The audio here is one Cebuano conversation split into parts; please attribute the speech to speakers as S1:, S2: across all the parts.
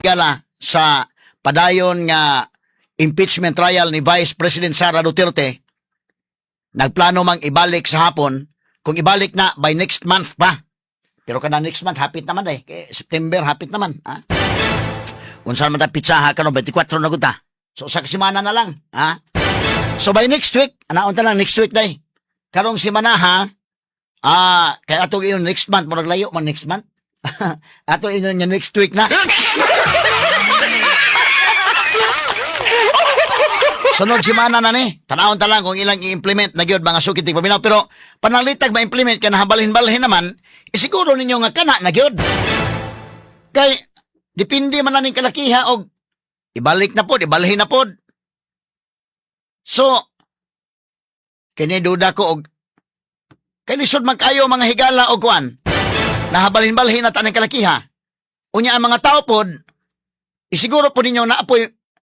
S1: Gala sa padayon nga impeachment trial ni Vice President Sara Duterte, nagplano mang ibalik sa hapon. Kung ibalik na, by next month pa. Pero kana next month, hapit naman eh. Kay September, hapit naman. Ha? Unsa man ta pitsaha karon, 24 na gud ta. So sa semana na lang, ha? So by next week, anaon ta lang next week day. Karong semana, ha? Ah, kay ato iyon next month, murag layo man next month. Ato iyon nga next week na. Sunod semana na ni. Tanawon ta lang kung ilang i-implement na gyud, mga sukit paminaw, pero panalitag ma-implement kay nahabalhin-balhin naman, isiguro ninyo nga kana na gyud. Kay depende man lang ning kalakiha og ibalik na pod, ibalhin na pod. So kini duda ko og kay lisod man kayo, mga higala, og kuan. Nahabalhin-balhin na tanang kalakiha. Unya ang mga tao pod, isiguro po ninyo na apoy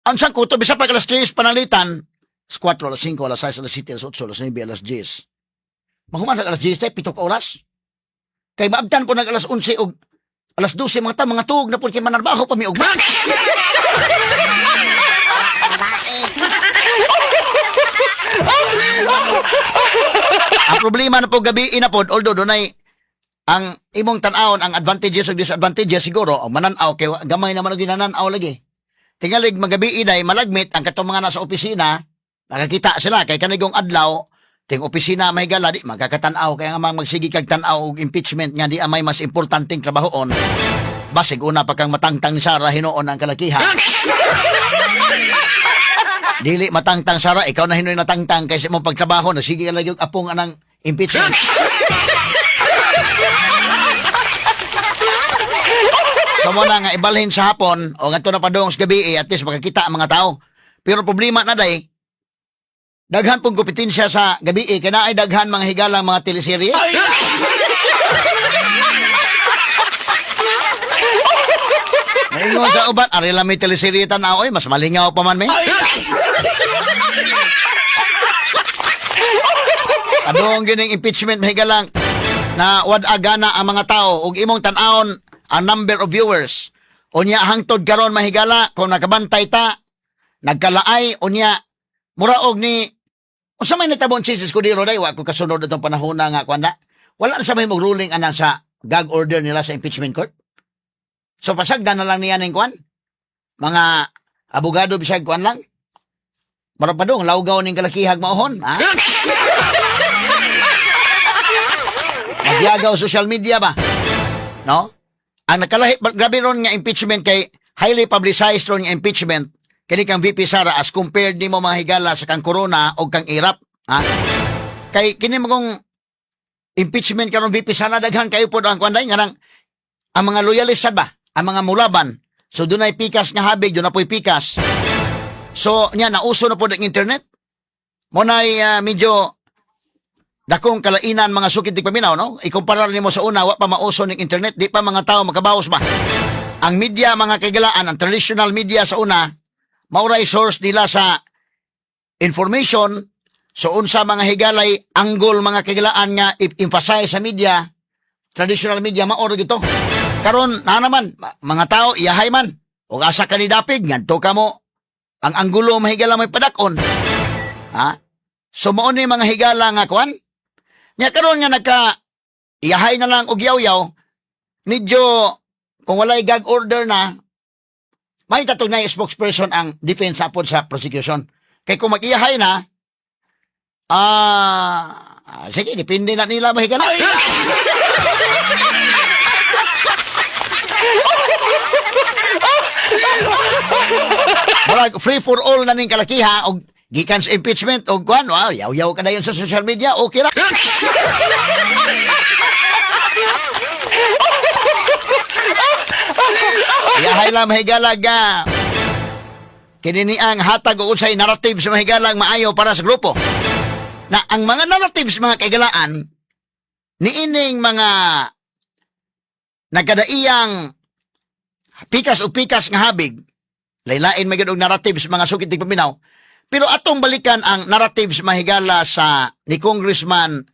S1: ang sang kuto bisa pa alas 3 panalitan, alas 4, alas 5, alas 6, alas 7, alas 8, alas 9, alas 10. Mahuman sa alas 10 tay 7 ka oras. Kay maabtan po nag alas 11 og alas 12, mga ta mga tuog na po kay manarbaho pa mi ugma. Ang problema na po gabi na pod, although dunay ang imong tan-awon ang advantages ug disadvantages siguro, o mananaw kay gamay naman og ginananaw lagi. Tingalig magabi inay malagmit ang katong mga nasa opisina, nakakita sila kay kanigong adlaw ting opisina may gala di magkakatan-aw, kaya nga mga magsige kag tan-aw og impeachment nga di amay mas importanteng trabahoon. Basig una pa kang matangtang ni Sara hinuon ang kalakiha. Dili matangtang, Sara, ikaw na hinuon natangtang kaysa imong pagtrabaho nasige ka lagi og apong anang impeachment. So mo na nga ibalhin sa hapon o ngadto na padung sa gabi eh, at least makakita ang mga tao. Pero problema na day, daghan pong kompetensya sa gabi eh, kaya naay daghan, mga higalang, mga teleserye. Naingon sa uban, ari lang may teleserye tan-aw, oy, mas malingaw pa man may. Adong gining impeachment, mahigalang, na wad agana ang mga tao ug imong tan-awon ang number of viewers. Unya hangtod karon, mahigala, kung nakabantay ta, nagkalaay unya mura og ni unsa may natabo ang Chiz Escudero day, wa ko kasunod atong panahon na nga kuan na. Wala na sa may ruling anang sa gag order nila sa impeachment court. So pasagdan na lang niya ning kuan. Mga abogado bisag kuan lang. Mara pa dong lawgaw ning kalakihag maohon, ha? Magyagaw social media ba? No? Ang nakalahi, grabe ron nga impeachment kay highly publicized ron nga impeachment kini kang VP Sara as compared nimo, mga higala, sa kang Corona o kang Erap, ha? Kay kini magong impeachment karon VP Sara, daghan kayo pod ang kuan nga nang ang mga loyalist sad ba, ang mga mulaban. So dunay pikas nga habig, doon na po'y pikas. So nya nauso na pod ang internet. Mo nay medyo dakong kalainan, mga sukid paminaw, no? Ikumpara nimo sa una, wa pa mauso ning internet, di pa mga tao makabawas ba. Ang media, mga kaigalaan, ang traditional media sa una, mauray source nila sa information. So unsa, mga higalay, anggol, mga kaigalaan, nga emphasize sa media, traditional media, maoro gito. Karon na naman, mga tao iyahay man. Og asa ka ni dapig, ngadto ka mo ang anggulo, mahigala, may padakon. Ha? So mao ni, mga higala, nga kuan. Nya karon nga nagka iyahay na lang og yaw-yaw, medyo kung walay gag order na, may tatog na spokesperson ang defense apod sa prosecution. Kay kung mag-iyahay na, sige, depende na nila, mahigala. Murag free for all na ning kalakiha og gikan sa impeachment og kuan, wow, yaw-yaw ka na yun sa social media, okay ra. Iyahay lang, mahigala, ga. Kini ni ang hatag og unsay narrative sa mahigalang maayo para sa grupo. Na ang mga narratives, mga kaigalaan, niining mga nagkadaiyang pikas o pikas nga habig, laylain may og narratives, mga sukit ti paminaw. Pero atong balikan ang narratives, mahigala, sa ni Congressman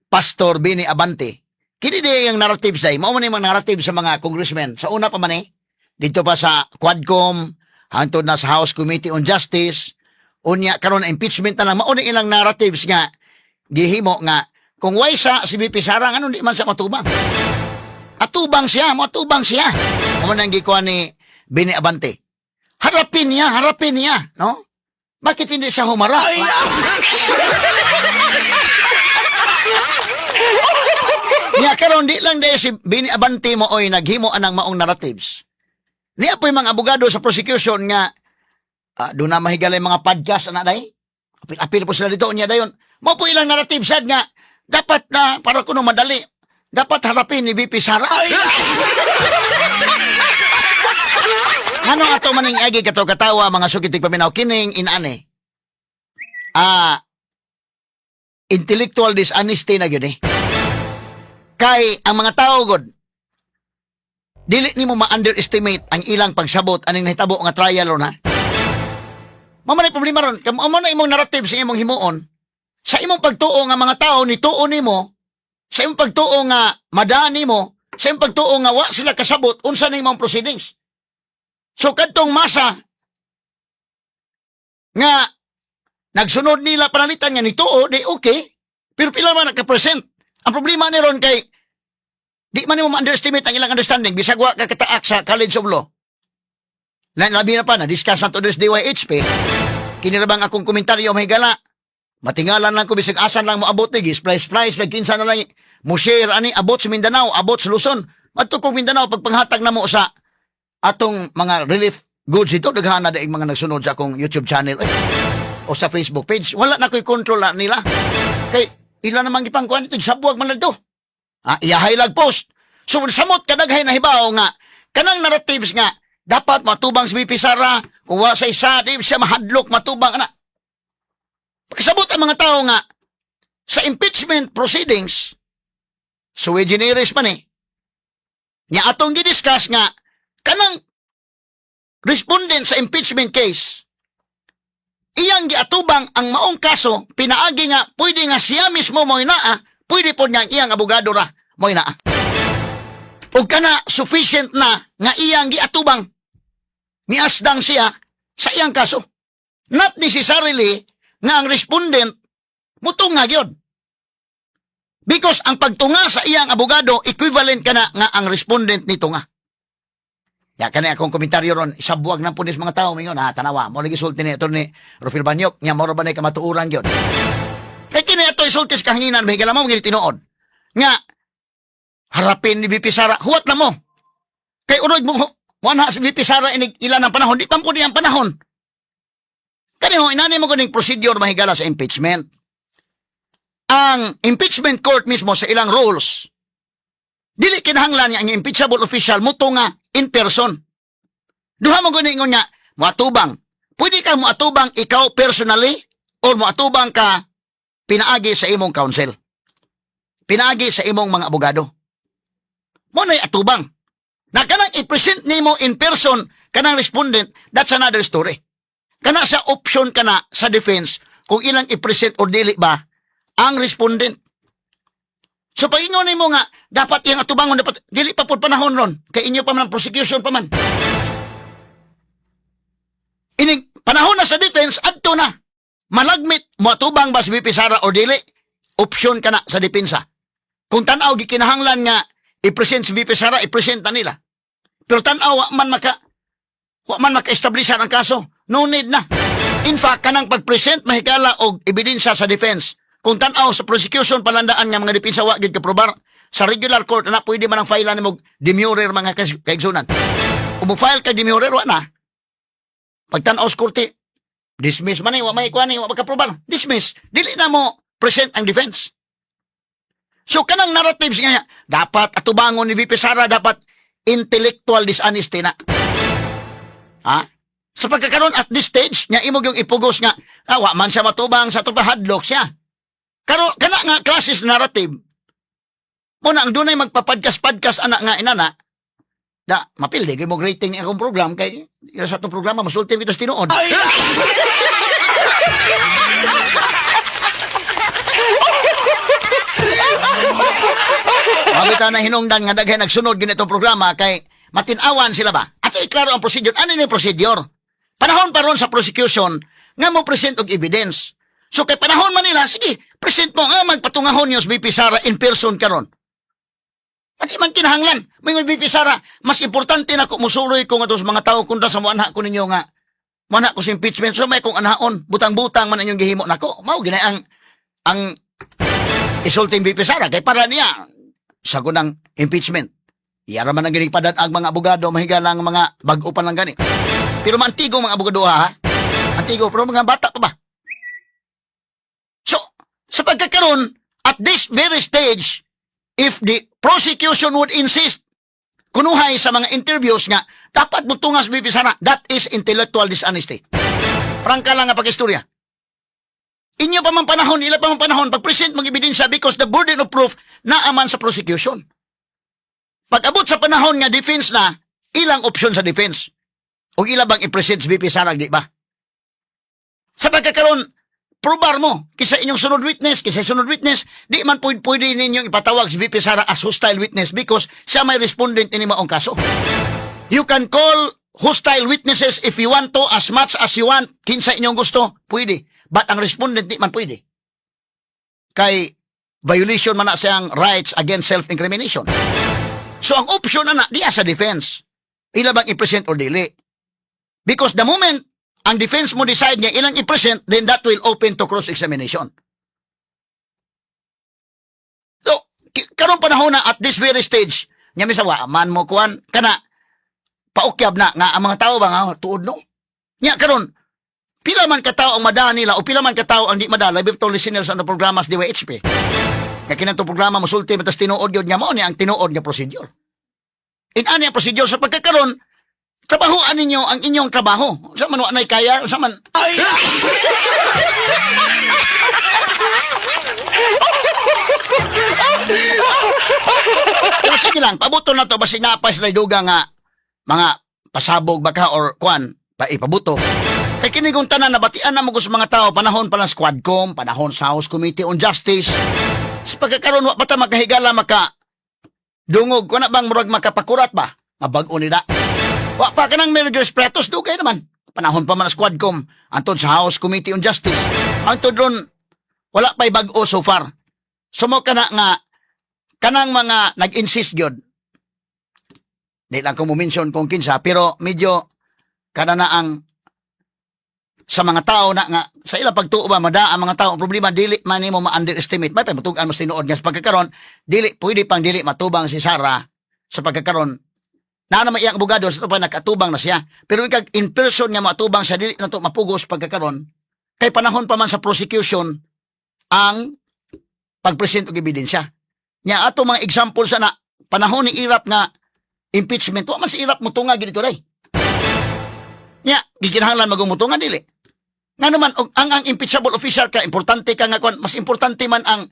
S1: Pastor Bini Abante. Kini di ang narratives day, mao man ni mga narrative sa mga congressmen. Sa una pa man eh, Dito pa sa Quadcom, hangtod na sa House Committee on Justice, unya karon impeachment na lang, mao ni ilang narratives nga gihimo nga kung way sa si VP Sara, ngano di man siya matubang? Atubang siya, moatubang siya. Mao nang gikuan ni Bini Abante. Harapin niya, no? Bakit hindi siya humarap? Nya karon di lang dahil si Bini Abante mo oy naghimo anang maong narratives. Niya po'y mga abogado sa prosecution nga doon na mahigalay mga podcast ana day. Apil-apil po sila dito niya dayon. Mao po ilang narrative sad nga dapat na para kuno madali dapat harapin ni VP Sara. Ano ato maning agi kato katawa, mga sukitig paminaw, kining inani? Intellectual dishonesty na gyud eh. Kay ang mga tao god, dili nimo ma-underestimate ang ilang pagsabot aning nahitabo nga trial ron, ha. Mao man ay problema ron, kamo mo na imong narrative sa imong himuon, sa imong pagtuo nga mga tao ni tuo nimo, sa imong pagtuo nga madaan nimo, sa imong pagtuo nga wa sila kasabot unsa na imong proceedings. So kadtong masa nga nagsunod nila panalitan nga nituo, di okay. Pero pila man nagka-present? Ang problema ni ron kay di man nimo ma-underestimate ang ilang understanding bisag wa ka kataak sa College of Law. Labi na pa na discuss na to this DYHP. Kini ra bang akong komentaryo, mahigala? Matingalan lang ko bisag asan lang moabot ni splice splice like kinsa na lang mo share ani, abot sa Mindanao, abot sa Luzon. Adto kog Mindanao pagpanghatag namo sa atong mga relief goods ito, daghan na daing mga nagsunod sa akong YouTube channel eh, o sa Facebook page. Wala na ko'y control na nila. Kay ila namang gipangkuan ito, sabuag man lang ito. Iyahay lag post. So samot kadaghay na hibaw nga kanang narratives nga dapat matubang si VP Sara, kung wa sa isa, di siya mahadlok matubang ana. Pagkasabot ang mga tao nga sa impeachment proceedings, sui generis man eh. Nya atong gidiscuss nga kanang respondent sa impeachment case, iyang giatubang ang maong kaso pinaagi nga pwede nga siya mismo mo inaa, pwede po niya ang iyang abogado ra mo inaa. Ug kana sufficient na nga iyang giatubang, niasdang siya sa iyang kaso. Not necessarily nga ang respondent mutunga gyud. Because ang pagtunga sa iyang abogado, equivalent kana nga ang respondent nito nga. Ya kani akong komentaryo ron, isabuag nang punis mga tao mingon, ha, tanawa, mo lagi sulti ni Atty. Rufil Banyok, nya moro ba na kamatuoran gyud. Kay kini ato isulti sa kahanginan, mahigala mo ngili tinuod. Nga harapin ni VP Sara, huwat na mo. Kay unog mo mo si VP Sara inig ilan ang panahon, di pa po ang panahon. Kani ho, inani mo kuning procedure, mahigala, sa impeachment. Ang impeachment court mismo sa ilang rules, dili kinahanglan nga ang impeachable official mutunga in person. Duha mo gani ingon nga moatubang. Pwede ka moatubang ikaw personally or moatubang ka pinaagi sa imong counsel. Pinaagi sa imong mga abogado. Mo na'y atubang. Na kanang i-present nimo in person kanang respondent, that's another story. Kana sa option kana sa defense kung ilang i-present or dili ba ang respondent. So pag ingon nimo nga dapat iyang atubangon, dapat dili pa pud panahon ron kay inyo pa man ang prosecution pa man. Ining panahon na sa defense, adto na. Malagmit moatubang ba si VP Sara or dili, option kana sa depensa. Kung tan-aw gikinahanglan nga i-present si VP Sara, i-present na nila. Pero tan-aw wa man maka-establish ang kaso. No need na. In fact, kanang pag-present, mahigala, og ebidensya sa defense, kung tan-aw sa prosecution palandaan nga mga depensa wa gid kaprobar, sa regular court na pwede man ang file nimo demurrer, mga kaigsunan. Kung mo file ka demurrer, wa na. Pag tan-aw sa korte, dismiss man eh, wa may kuan eh, wa makaprobar. Dismiss. Dili na mo present ang defense. So kanang narratives nga dapat atubangon ni VP Sara, dapat, intellectual dishonesty na. Ha? Sa pagkakaroon at this stage, nga imo yung ipugos nga, wa man siya matubang sa hadlok siya. Karon kana nga classes narrative, mo na ang dunay magpa-podcast-podcast ana nga inana, da mapildi kay mo rating ni akong program kay sa atong programa masulti kita sa tinuod. Mabita na hinungdan nga daghay nagsunod ginitong programa kay matinawan sila ba? Ato iklaro ang procedure. Ano ni procedure? Panahon pa ron sa prosecution nga mo present og evidence. So kay panahon man nila, sige, present mo nga magpatungahon niyo sa VP Sara in person karon. Adi man kinahanglan. Moingon VP Sara, mas importante na ko musuroy ko ngadto sa mga tao kontra sa muanha ko ninyo nga muanha ko sa impeachment. So may kong anhaon, butang-butang man inyong gihimo nako. Mao ginay ang isulting VP Sara kay para niya sa kunang impeachment. Iyara man ang gining ang mga abogado, mahigala ang mga bag-o pa lang gani. Pero mantigo mga abogado ha. Antigo, pero mga bata pa ba? So, sa pagkakaroon, at this very stage, if the prosecution would insist, kunuhay sa mga interviews nga, dapat mutungas VP Sara, that is intellectual dishonesty. Prangka lang nga pag-istorya. Inyo pa man panahon, ila pa man panahon, pag-present mga ebidensya because the burden of proof naaman sa prosecution. Pag abot sa panahon nga defense na, ilang opsyon sa defense? O ila bang i-present si VP Sara, di ba? Sa pagkakaroon, probar mo, kisa inyong sunod witness, kisa sunod witness, di man pwede ninyong ipatawag si VP Sara as hostile witness because siya may respondent ini maong kaso. You can call hostile witnesses if you want to, as much as you want, kinsa inyong gusto, pwede. But ang respondent di man pwede. Kay violation man na siyang rights against self-incrimination. So ang option na na, diya sa defense. Ila bang i-present or dili? Because the moment ang defense mo decide niya ilang i-present, then that will open to cross-examination. So, karon panahon na at this very stage, nya misa wa man mo kuan kana paukyab na nga ang mga tao ba nga tuod no. Nya karon pila man ka tao ang madala nila o pila man ka tao ang di madala labi tong listeners sa programa sa DYHP. Nga kinatong programa mosulti matas tinuod yun nga mao ni ang tinuod nga procedure. In ani ang procedure sa pagkakaron, trabahoan ninyo ang inyong trabaho. Sa man wa nay kaya, sa man ay. Pero sige lang, pabuto na to basi nga pa sila duga nga mga pasabog baka or kwan, pa ipabuto. Kay kini kung tanan nabatian na mo sa mga tao panahon pa lang Squadcom, panahon sa House Committee on Justice. Sa pagkakaroon wa pa ta makahigala maka dungog ko na bang murag makapakurat ba? Nga bag-o nila. Wa pa kanang Mary Grace Pretos dugay naman. Panahon pa man ang Squadcom antod sa House Committee on Justice. Antod ron wala pa'y bag-o so far. Sumo ka na nga kanang mga nag-insist gyud. Di lang ko mo-mention kung kinsa pero medyo kana na ang sa mga tao na nga sa ilang pagtuo ba mada ang mga tao. Ang problema, dili man nimo ma-underestimate, may pamatugan mo sa tinuod nga sa pagkakaron dili pwede pang dili matubang si Sara sa pagkakaron na naman iyang abogado sa pa nakatubang na siya, pero ikag in person nga matubang siya, dili na to mapugos pagkakaron kay panahon pa man sa prosecution ang pagpresent og ebidensya nya. Ato mga example sa na panahon ni Erap nga impeachment, wa man si Erap mutunga gid dito day. Nya gikinahanglan magumutunga? Dili nga naman og ang impeachable official ka, importante ka nga kwan, mas importante man ang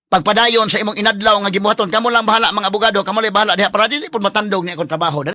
S1: pagpadayon sa imong inadlaw nga gibuhaton. Kamo lang bahala mga abogado, kamo lang bahala diha para dili pud matandog ni akong trabaho.